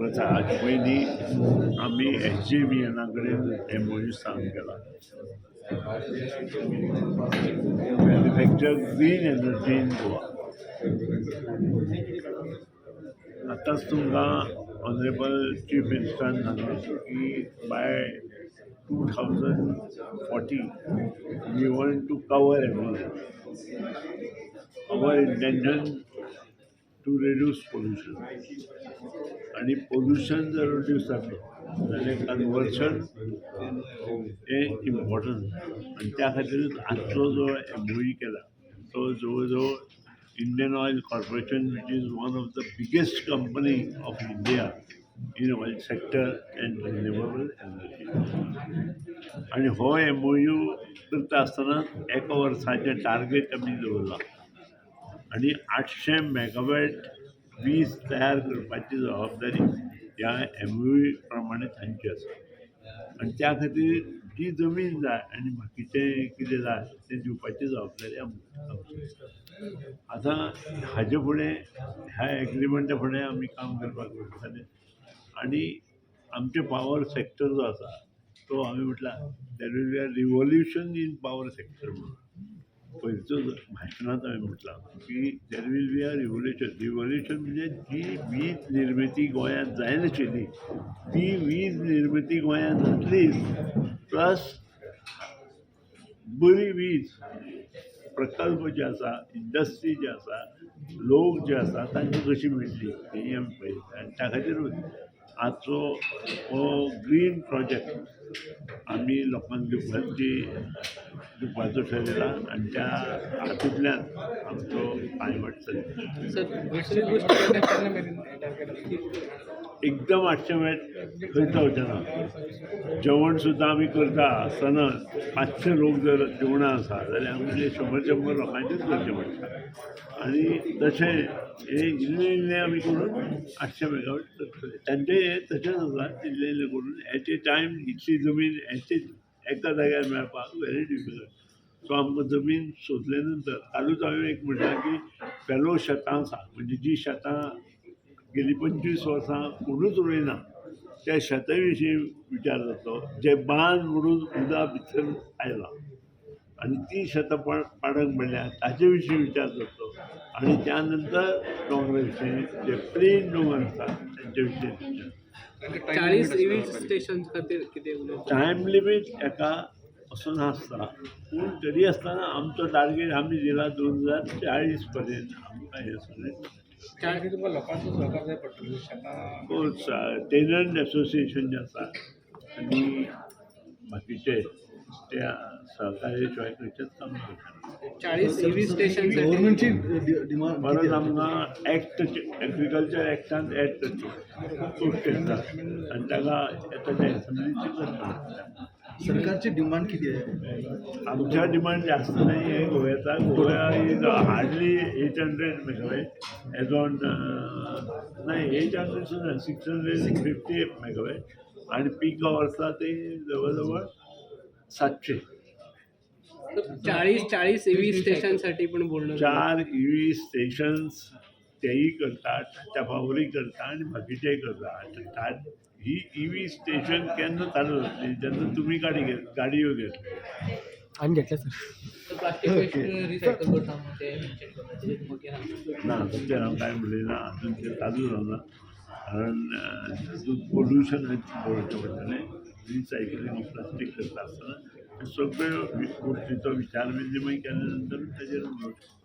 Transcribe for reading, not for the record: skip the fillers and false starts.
आसा. हाचे पयलीं आमी एसजेव्हीएना कडेन एमओयू सायन केला, manufacture green energy in Goa. आतांच तुमकां ऑनरेबल चीफ मिनिस्टरान सांगलां की by 2040 we want to cover everything. Our intention to reduce pollution. आणि पोल्युशन जर रिड्यूस जातलो जाल्यार कन्वर्शन हें इम्पॉर्टंट आनी त्या खातीरूच आजचो जो एमओयू केला तो जवळ जवळ Indian Oil Corporation, which is one of the biggest company of India in oil sector and renewable energy. आनी हो एमओयू करता आसतना एका वर्साचें टार्गेट आमी दवरलां आनी 800 मेगावॅट वीज तयार करपाची जबाबदारी ह्या एमओयू प्रमाणे तांची आसा आनी त्या खातीर जी जमीन जाय आनी बाकीचें कितें जाय तें दिवपाची जबाबदारी आमची. आतां हाजे फुडें, ह्या एग्रीमेंटा फुडें आमी काम करपाक वयतले आनी आमचे पावर सेक्टर जो आसा तो आमी म्हटल्यार there will be a revolution in power sector म्हणून पयरचो भाशणांत हांवें म्हटलां की there will be a revolution. Revolution म्हणजे जी वीज निर्मिती गोंयांत जायनाशिल्ली ती वीज निर्मिती गोंयांत जातलीच, प्लस बरी वीज प्रकल्प जे आसा, इंडस्ट्री जे आसा, लोक जे आसा, तांकां कशी मेळटली हें आमी पळयता. आनी त्या खातीरूच आजचो हो ग्रीन प्रोजेक्ट आमी लोकांक दिवपाचो ठरयला आनी त्या हातूंतल्यान आमचो पांयवाट चलता. सर, दुसरी गोष्ट केन्ना मेरेन टार्गेट आसा? एकदम 800 मेळट खंय जावचें ना. जेवण सुद्दां आमी करता आसतना 500 लोक जर जेवणां आसा जाल्यार आमी शंबर शंबर लोकांचेच करचें पडटा आनी तशें हें इल्लें इल्लें आमी करून 800 मेगावॅट करतले. तांचें हें तशेंच आसा, इल्लें इल्लें करून. एट ए टायम इतली जमीन एट एका जाग्यार मेळपाक व्हेरी डिफिकल्ट. सो आमकां जमीन सोदले नंतर कालूच हांवें एक म्हटलां की फेलो शेतां आसा, म्हणजे जी शेतां गेली 25 वर्सां कोणूच रोयना त्या शेता विशीं विचार जातलो, जे बांद म्हणून उदक भितर आयलां आनी ती शेतां पाडक पडल्या ताजे विशीं विचार जातलो आनी त्या नंतर दोंगरा विशीं, जे प्लेन दोंगर आसा तांचे विशीं विचार. 40 ईव्ही स्टेशन खातीर कितें उलोवप? टायम लिमीट एका असो नासता, पूण तरी आसतना आमचो टार्गेट आमी दिला 2040 पर्यंत आमकां हें सगळें. त्या तुमकां लोकांचो सहकार जाय पडटलो, शेतां कोर्स, टेनंट एसोसिएशन जे आसा आनी बाकीचे त्या सहकार्य शिवाय खंयचेच काम करना. 40 ईव्ही स्टेशन गव्हर्नमेंटची डिमांड? परत आमकां एक्ट, एग्रीकल्चर एक्टान एड करचें, खूब गोश्टी आसता आनी ताका येता ते एसेंब्लीची करता. सरकारची डिमांड किती आहे? आमच्या डिमांड जास्त नाही आहे गोव्याचा. Goa is hardly 800 megawatt as on, नाही, 800 सुद्धा, 650 मेगावॅट आणि पीक आवर्सला ते जवळजवळ 700. 40 ईव्ही स्टेशन साठी पण बोलणं झालं. चार ईव्ही स्टेशन्स तेही करतात, टाटा पावरूय करता आनी बाकीचेय करता. ही ईव्ही स्टेशन केन्ना चालू जातली? जेन्ना तुमी गाडयो घेतले. आम्ही घेतलं सर. प्लास्टीक वेस्ट रिसायकल करता म्हणून ते मेन्शन करता, तेजेर तुमकां कितें सांगता? ना, तशें हांव कांय उलयना. अजून तें चालू जावना, कारण तातूंत पोल्युशनाचें पळोवचें पडटलें. रिसायकलींग ऑफ प्लास्टीक करता आसतना सगळ्यो गोश्टीचो विचार विनिमय केल्या नंतर ताजेर उलोवचें.